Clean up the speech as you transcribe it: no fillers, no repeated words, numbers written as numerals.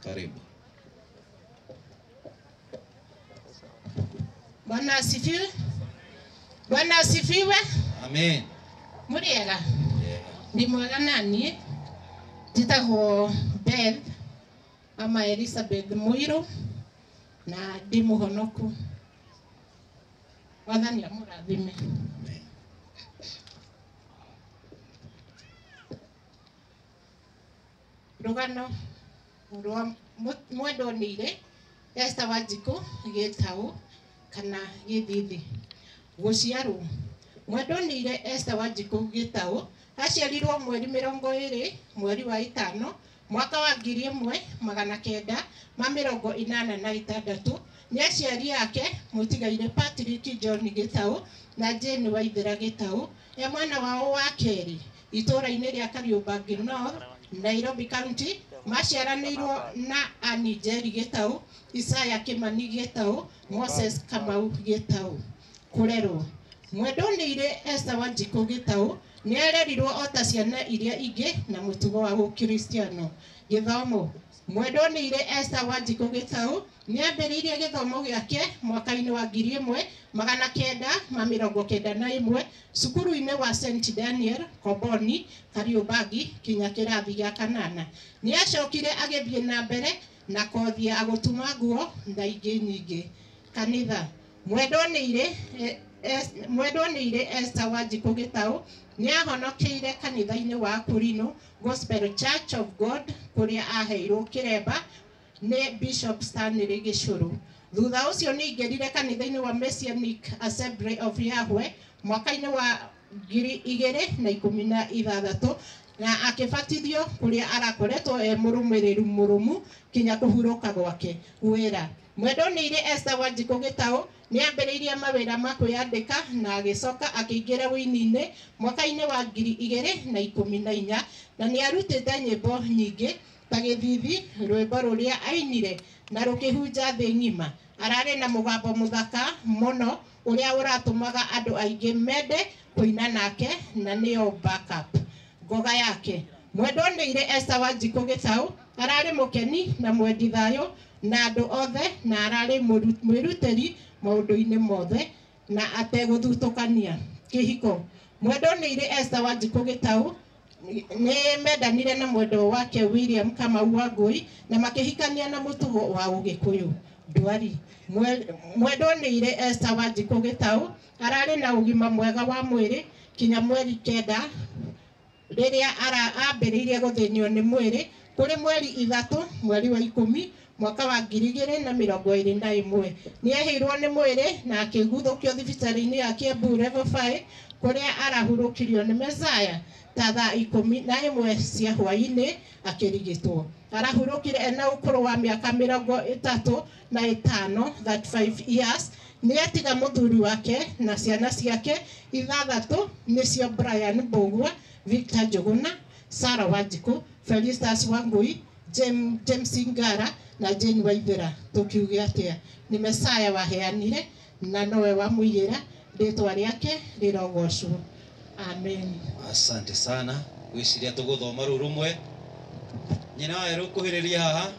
Karibu. Bwana asifiwe. Bwana asifiwe. Amen. Muriega. Ndi mwega nani? Njĩtagwo Beth ama Elizabeth Muiru na ndi mũhonoku. Mwathani amũrathime. Amen. Rũgano rwa mwendwo nĩire Esther Wanjikũ Gĩtaũ kana Gĩthithi. Gũciarwo mwendwo nĩire Esther Wanjikũ Gĩtaũ aciarirwo mweri 20 mweri wa 5 mwaka wa 1986 nĩ aciari ake mũtigaire Patrick John Gĩtaũ na Jane Waithera Gĩtaũ e mwana wao wa kerĩ itũũra-inĩ rĩa Kariobangi North, Nairobi County. Maciaranĩirwo na Annie Njeri Gĩtaũ, Isaiah Kimani Gĩtaũ, Moses Kamau Gĩtaũ. Kũrerwo mwendwo nĩire Esther Wanjikũ Gĩtaũ nĩ arerirwo o ta ciana iria ingĩ na mũtugo wa gũkristiano. Gĩthomo mwendwo nĩire Esther Wanjikũ Gĩtaũ nĩ ambĩrĩirie gĩthomo gĩake mwaka-inĩ wa 1991 cukuru-inĩ wa St Daniel Koboni Kariobangi kinya kĩrathi gĩa kanana. Nĩ acokire agĩthiĩ na mbere na kothi ya gũtuma nguo na ingĩ nyingĩ. Kanitha mwendwo nĩire Esther Wanjikũ Gĩtaũ nĩ ahonokeire kanitha-inĩ wa Kurino Gospel Church of God kũrĩa aheirwo kĩremba nĩ Bishop Stanley Gĩcũrũ. Thutha ũcio nĩ aingĩrire kanitha-inĩ wa Messianic Assembly of Yahweh mwaka-inĩ wa 2016 na akĩbatithio kũrĩa arakoretwo e mũrũmĩrĩru mũrũmu kinya kũhurũka gwake. Wĩra mwendwo nĩire Esther Wanjikũ Gĩtaũ nĩ ambĩrĩirie mawĩra ma kwĩyandĩka na agĩcoka akĩingĩra wĩini-inĩ mwaka-inĩ wa 2014 na nĩ arutĩte nyĩmbo nyingĩ ta Gĩthithi, rwĩmbo rũrĩa ainire na rũkĩhunja thĩ ng'ima. Ararĩ na mũgambo mũthaka mũno ũrĩa ũratũmaga andũ aingĩ mende kũina nake na nĩyo backup ngoga yake. Mwendwo nĩire Esther Wanjikũ Gĩtaũ ararĩ mũkeni na mwendi thayũ na andũ othe na ararĩ mwĩrutĩri maũndũ-inĩ mothe na ategũthutũkania. Kĩhiko mwendwo nĩire Esther Wanjikũ Gĩtaũ nĩ mendanire na mwendwa wake William Kamau Wangũi na makĩhikania na mũtugo wa Ũgĩkũyũ. Ndwari mwendwo nĩire Esther Wanjikũ Gĩtaũ ararĩ na ũgima mwega wa mwĩrĩ kinya mweri 9 rĩrĩa ambĩrĩirie gũthĩnio nĩ mwĩrĩ kũrĩ mweri 3 mweri wa 10 mwaka wa 2021. Nĩ ehĩirwo nĩ mwĩrĩ na akĩguthũkio thibitarĩ-inĩ ya Kiambu Level 5 kũrĩa arahurũkirio nĩ Messiah ta thaa 11 cia hwaĩ-inĩ akĩrigitwo. Arahurũkire ena ũkũrũ wa mĩaka 35, 35 years. Nĩ atiga mũthuri wake na ciana ciake 6 nĩcio Brian Mbũgua, Victor Njũgũna, Sarah Wanjikũ, Felicitas Wangui, James Ngara na Jane Waithera. Tũkiuge atĩa? Nĩ Messiah waheanire na nowe wamũigĩra, rĩtwa rĩake rĩrogocwo. Amen. Asante sana. Gwĩciria tũgũthoma rũu rũmwe. Nyina wa Erũ kuhĩrĩria haha.